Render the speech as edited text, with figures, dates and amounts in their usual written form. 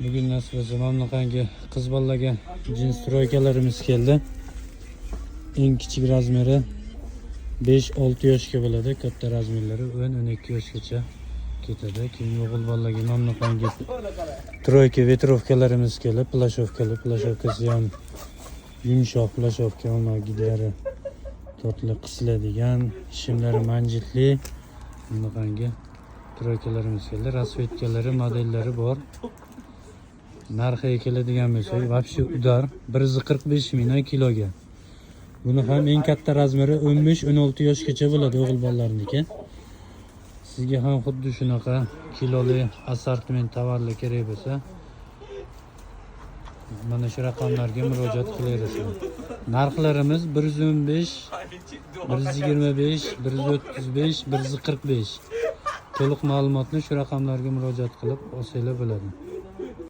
Bugun nasib etsa mana bunaqangi qiz bolalarga jins тройка larimiz keldi. Eng kichik размер i 5-6 yoshga bo'ladi, katta размер lari 10-12 yoshgacha ketadi. Keyin o'g'il bolalarga mana bunaqangi тройка ветровка larimiz keldi, плащёвка li, плащёвка si ham yumshoq плащёвка, mana gidlari tortili qisiladigan, shimlari manjetli bunaqangi тройка larimiz keldi. Расцветка lari, modellari bor. Narxiga keladigan bo'lsak, вообще удар, 145 mingdan kiloga. Buni ham eng katta размер i 15-16 yoshgacha bo'ladi o'g'il bolalarniki. Sizga ham xuddi shunaqa kiloli assortiment tovarlar kerak bo'lsa, mana shu raqamlarga murojaat qilaverasizlar. Narxlarimiz 115, 125, 135, 145. To'liq ma'lumotni shu raqamlarga murojaat qilib olsanglar bo'ladi.